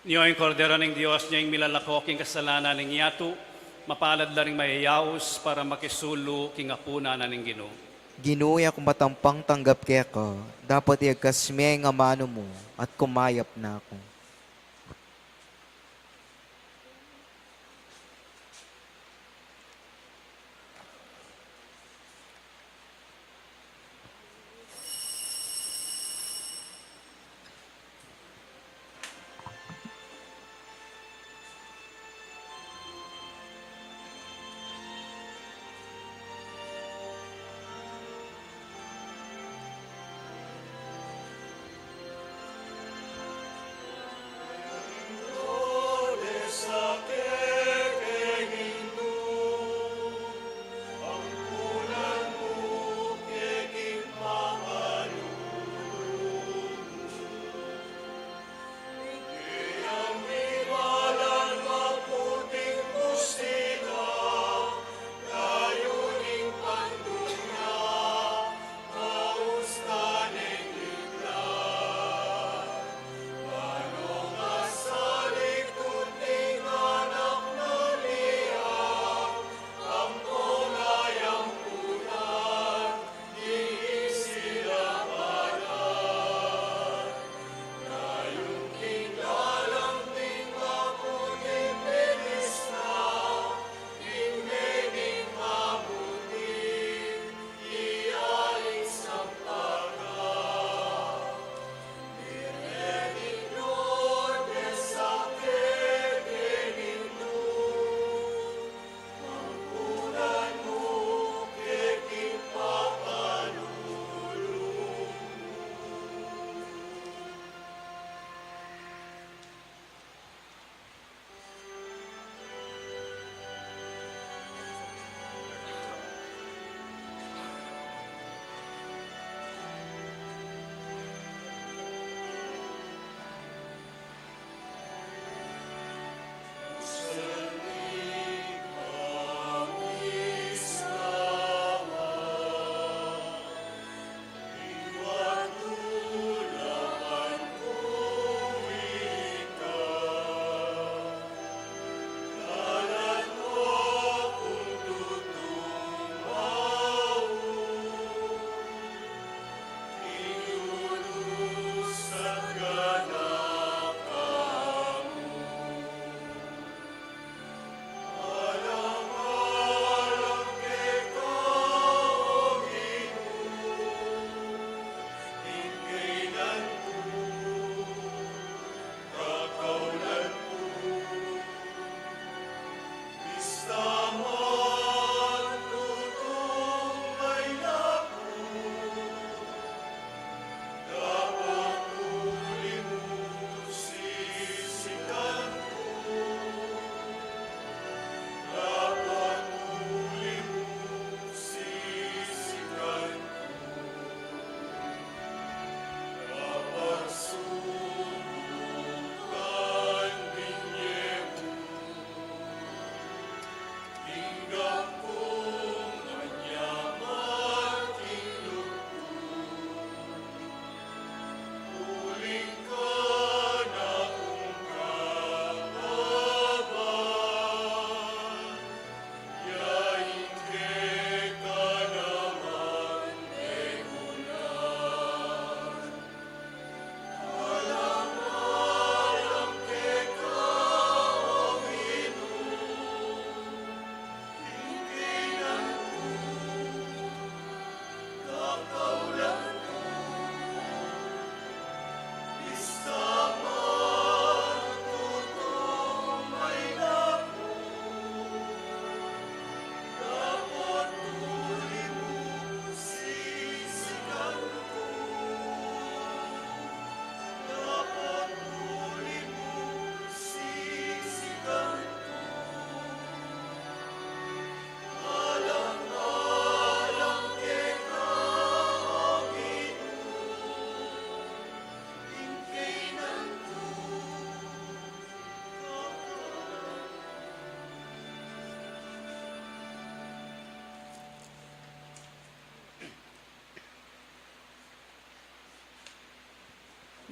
Nyo ing Kordero ning Dios, nyo ing milalako king kasalanan ning yatu, mapalad la ring mayayaus para makisulu king apunan na ning Ginu. Ginu, e ku matampang tanggap keka, dapot iyagkas me ing amanu mu, at kumayap na ku.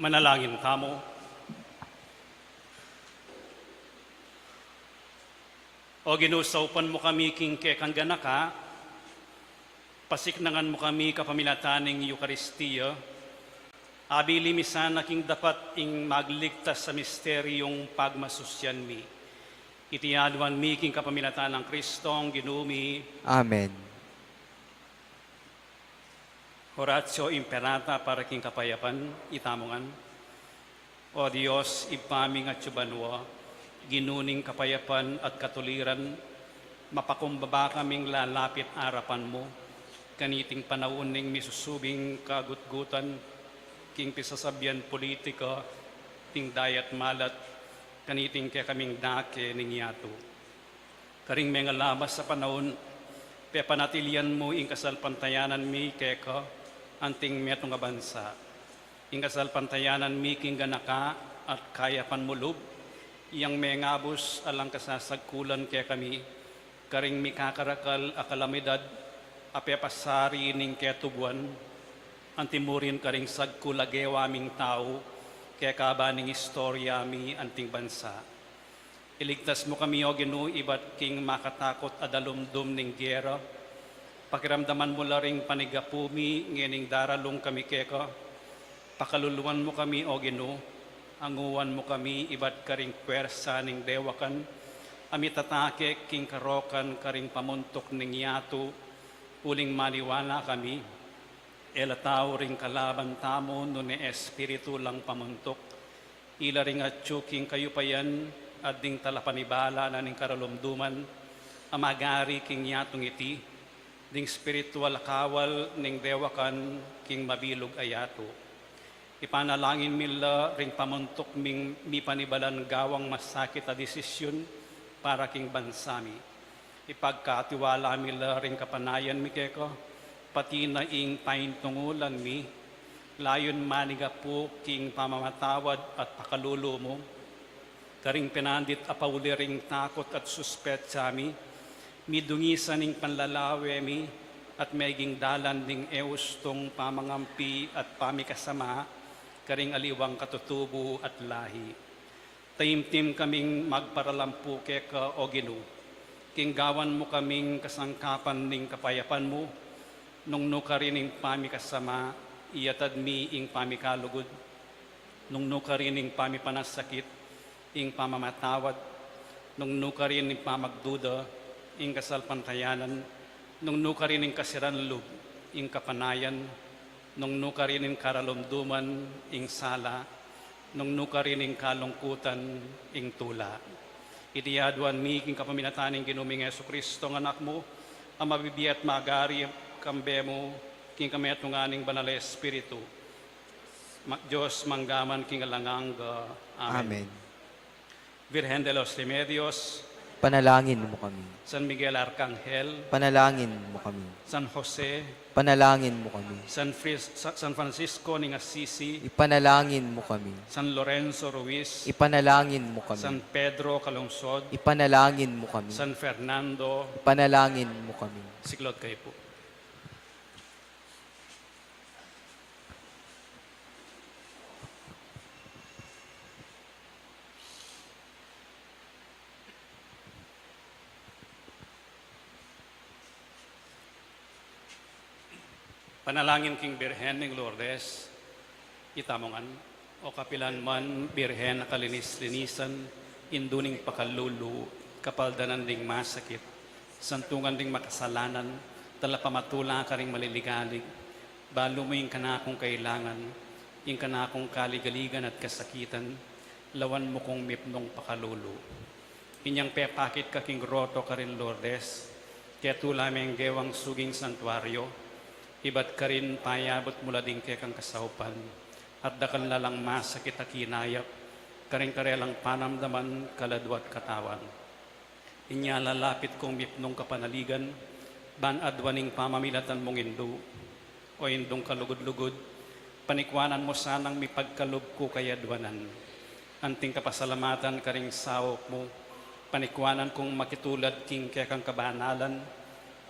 Manalangin tamu. O Ginu, saupan mu kami king kekang ganaka, pasiknangan mu kami kapamilatan ning Eukaristia, abili mi sana king dapat ing magligtas sa misteryung pagmasusyan mi. Iti aduan mi king kapamilatan nang Kristong Ginu mi. Amen. Oratio Imperata para king kapayapan, itamu ngan. O Dios, Ibpa ming atsu banua, Ginu ning kapayapan at katuliran, mapakumbaba kaming lalapit arapan mu, kaniting panaun ning misusubing kagutgutan, king pisasabian politika, ning dayat malat, kaniting kekaming dake ning yatu. Karing mengalabas a panaun, pepanatilian mu ing kasalpantayanan mi keka, anting metung a bansa. Ing kasalpantayanan mi king ganaka at kayapan mu lub, yang mengabus alang kasasagkulan kekami, karing mikakarakal a kalamidad a pepasari ning ketubuan, anti murin karing sagkul a gewa ming tau, kekaba ning istorya mi anting bansa. Iligtas mu kami, O Ginu, ibat king makatakut a dalumdum ning gera. Pakiramdaman mu la ring panigapu mi ngening daralung kami keka. Pakaluluan mu kami, O Ginu, anguan mu kami ibat karing pwersa ning dewakan a mitatake king karokan karing pamuntuk ning yatu, uling maniwala kami, e la tau ring kalaban tamu nune espiritu lang pamuntuk. Ila ring atsu king kayupayan at ding talapanibala na ning karalumduman a magari king yatung iti, ding spiritual a kawal ning dewakan king mabilug a yatu. Ipanalangin mi la ring pamuntuk ming mipanibalan gawang masakit a desisyun para king bansa mi. Ipagkatiwala mi la ring kapanayan mi keka, pati na ing paintungulan mi, layun manigapu king pamamatawad at pakalulu mu. Karing pinandit a pauli ring takut at suspetsa mi, midungisan ing panlalawe mi, at meging dalan ding e ustung pamangampi at pamikasama, karing aliwang katutubu at lahi. Taimtim kaming magparalampu keka, O Ginu, king gawan mu kaming kasangkapan ning kapayapan mu, nung nukarin ing pamikasama, iyatad mi ing pamikalugud, nung nukarin ing pamipanasakit, ing pamamatawad, nung nukarin ing pamagduda, ing kasalpantayanan, nung nukarin ing kasiran lub, ing kapanayan, nung nukarin ing karalumduman, ing sala, nung nukarin ing kalungkutan, ing tula. Iti aduan mi king kapamilatan ning Ginu ming Jesucristo, nga Anak mu, a mabibie at magari kambe mu, king kametungan ning Banal a Espiritu, ma-, Dios mangga man king alang angga. Amen. Amen. Virgen de los Remedios, Panalangin mu kami. San Miguel Arcangel. Panalangin mu kami. San Jose. Panalangin mu kami. San Fris-, Sa-, San Francisco ning Assisi. Ipanalangin mu kami. San Lorenzo Ruiz. Ipanalangin mu kami. San Pedro Calungsod. Ipanalangin mu kami. San Fernando. Ipanalangin mu kami. Siklaud kayu pu. Panalangin king Birhen ning Lourdes. Itamu ngan, O kapilan man Birhen a kalinis-linisan, Indu ning pakalulu, kapaldanan ding masakit, Santungan ding makasalanan, Talapamatula karing maliligalig, Balu mu ing kanakung kailangan, Ing kanakung kaligaligan at kasakitan, Lawan mu kung mipnung pakalulu. Inyang pepakit ka king groto karin Lourdes, ketula me ing gewang suging santuario, ibat karin payabut mu la ding kekang kasaupan, at dakal na lang masakit a kinayap, karing karelang panamdaman, kaladua at katawan. Inya lalapit kung mipnung kapanaligan, ban aduan ing pamamilatan mung Indu, O Indung kalugud-lugud, panikuanan mu sanang mipagkalub ku kayaduanan. Anting kapasalamatan karing saup mu, panikuanan kung makitulad king kekang kabanalan,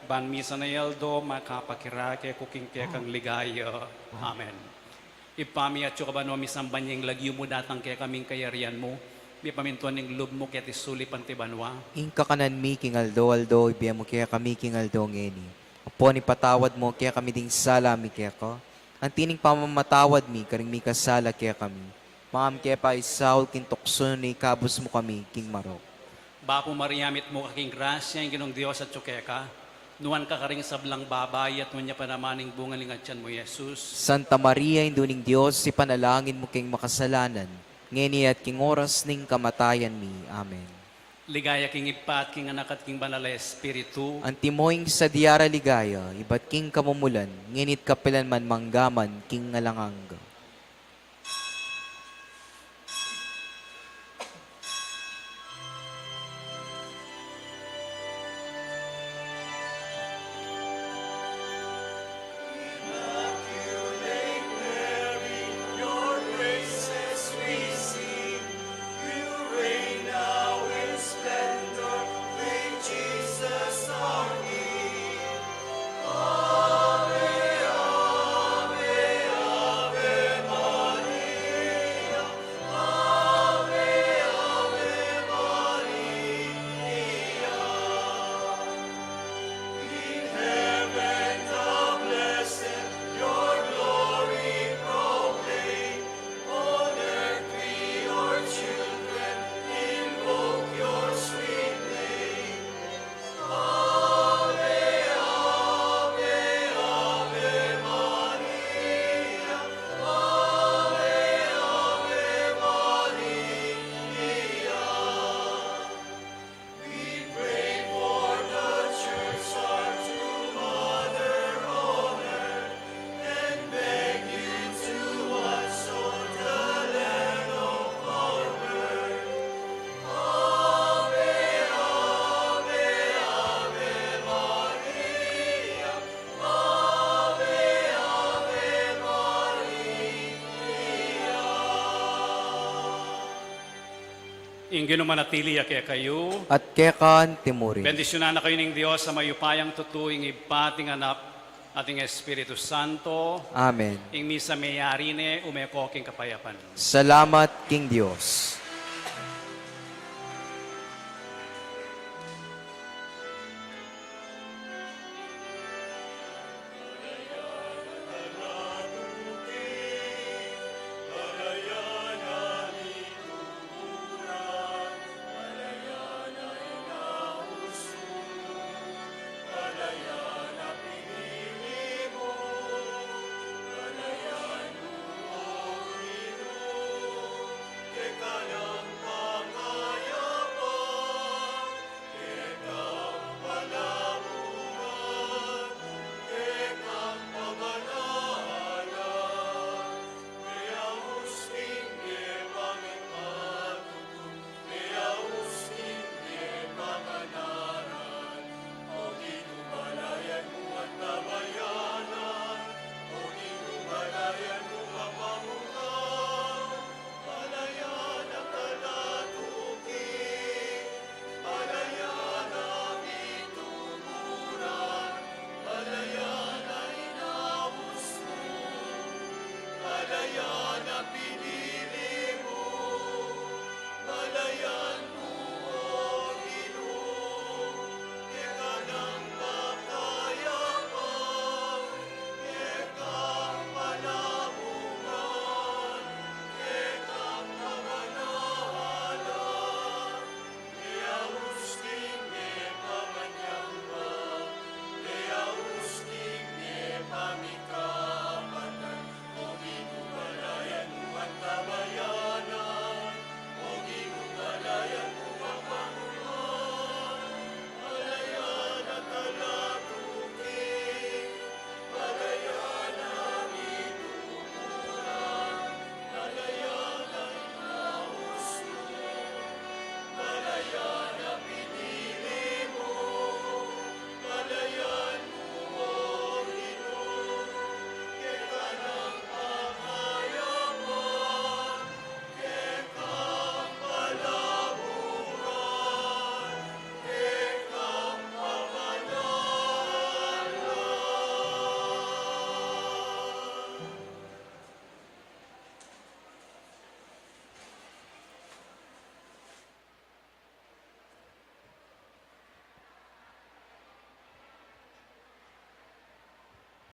ban misan a aldo makapakirake ku king kekang ligaya. Amen. Ibpa mi, atsu ka banua, misamban ya ing lagyu mu, datang kekami ing kayarian mu, mipamintuan ing lub mu keti sulip anti banua. Ing kakanan mi king aldo-aldo, ibie mu kekami king aldo ngeni. Ampon ipatawad mu kekami ding sala mi keka, anti ning pamamatawad mi karing mikasala kekami. Manga mu ke paisaul king tuksu, nune ikabus mu kami king marok. Bapu Maria, mitmu ka king grasya, ing Ginung Dios atsu keka. Nuan ka karing sablang babai, at nuan ya pa naman ing bunga ning atian mu, Jesus. Santa Maria, Indu ning Dios, ipanalangin mu keng makasalanan, ngeni at king oras ning kamatayan mi. Amen. Ligaya king Ibpa, at king Anak, at king Banal a Espiritu. Antimo ing sadya ra ligaya, ibat king kamumulan, ngeni at kapilan man, mangga man king alang angga. Ing Ginu manatili ya kekayu. At keka anti murin. Bendisyunan na kayu ning Dios a mayupayang tutu, ing Ibpa, at ing Anak, at ing Espiritu Santo. Amen. Ing misa meyari ne, ume ko king kapayapan. Salamat king Dios.